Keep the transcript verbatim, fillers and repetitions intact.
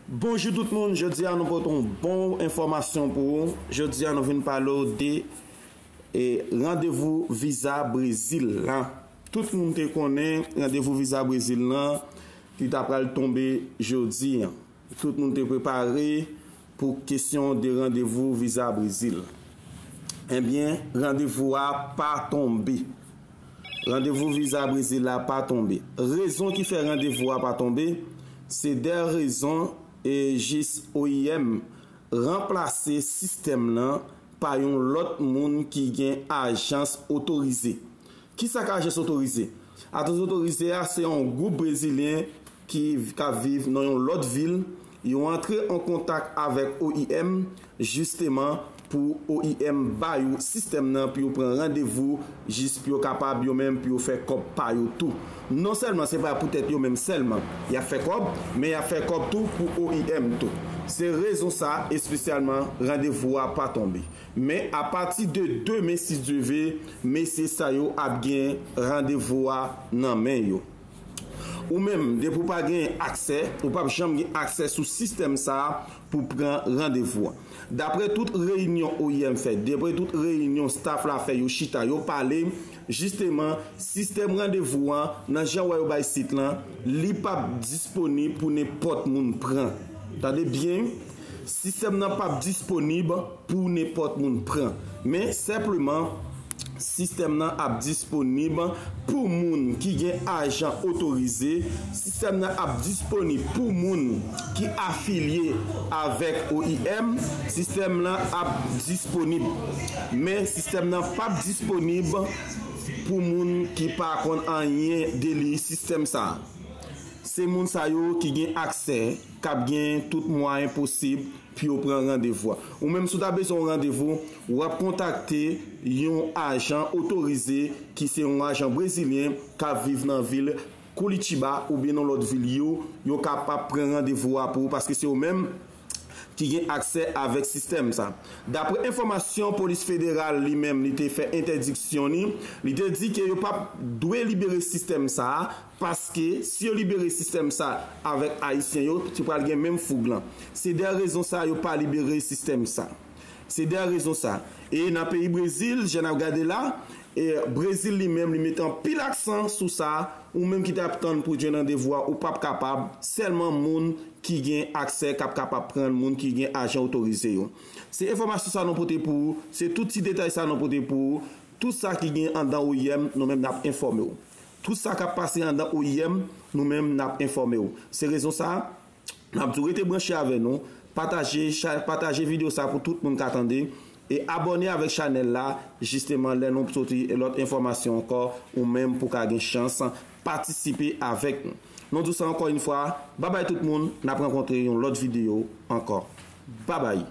Bonjou tout moun, jodi a nou pote yon bon enfòmasyon pou ou. Jodi a nou vin pale w de e, randevou viza Brezil la. Tout moun te konnen randevou viza Brezil lan ki ta pral tonbe jodi a. Tout moun te prepare pou kesyon de randevou viza Brezil. Ebyen, randevou a pa tonbe. Randevou viza Brezil la pa tonbe. Rezon ki fè randevou a pa tonbe, se de rezon e jis O I M ranplase sistèm nan pa yon lòt moun ki gen ajans otorize. Kisa k ajans otorize? Ajans otorize a se yon gwoup brezilyen ki ka viv nan yon lòt vil. Yo antre an kontak avèk O I M jisteman pou O I M ba yo sistèm nan pou yo pran randevou jis pou yo kapab yo menm pou yo fè kòb pa yo tou. Non sèlman se pa poutèt yo menm sèlman y ap fè kòb, men y ap fè kòb tou pou O I M tou. Se rezon sa espesyalman randevou a pa tonbe. Men apati de demen si Dye ve, mesye sa yo ap gen randevou a nan men yo. Ou menm, depi w pa gen aksè, ou p ap janm gen aksè sou sistèm sa a pou pran randevou a. Daprè tout reyinyon O I M fè, daprè tout reyinyon staff la fè, yo chita, yo pale, jisteman, sistèm randevou an, nan jan w wè yo bay sit lan, li p ap disponib pou nenpòt moun pran. Tande byen, sistèm nan p ap disponib pou nenpòt moun pran. Men senpleman, sistèm nan ap disponib pou moun ki gen ajan otorize. Sistèm nan ap disponib pou moun ki afilye avèk O I M. Sistèm nan ap disponib. Men sistèm nan p ap disponib pou moun ki pa konn anyen de li sistèm sa. Se moun sa yo ki gen aksè, k ap gen tout mwayen posib pou yo pran randevou a. Ou menm si w ta bezwen yon randevou, w ap kontakte yon ajan otorize ki se yon ajan brezilyen k ap viv nan vil Curitiba oubyen nan lòt vil yo, yo kapab pran randevou a pou ou paske se yo menm ki gen aksè avèk sistèm sa. Daprè enfòmasyon polis federal li menm li te fè entèdiksyon ni, li te di ke yo p ap dwe libere sistèm sa paske si yo libere sistèm sa avèk ayisyen yo, te pral gen menm foug lan. Se de rezon sa yo pa libere sistèm sa. Se de rezon sa. E nan peyi Brezil, jan n ap gade la, e Brezil li menm li mete anpil aksan sou sa, ou menm ki t ap tann pou jwenn randevou a, ou p ap kapab, sèlman moun ki gen aksè k ap kapab pran moun ki gen ajan otorize yo. Se enfòmasyon sa nou pote pou ou, se tout ti detay sa nou pote pou ou. Tout sa ki gen anndan O I M, nou menm n ap enfòme w. Tout sa k ap pase anndan O I M, nou menm n ap enfòme w. Se rezon sa, n ap di w rete branche avè nou, pataje, cha- pataje videyo sa pou tout moun ka tande, e abòne avèk chanèl la, jisteman lè nou soti lòt enfòmasyon ankò, ou menm pou ka gen chans patisipe avèk nou. Nou di w sa ankò yon fwa, babay tout moun, n ap rankontre yon lòt videyo ankò. Babay.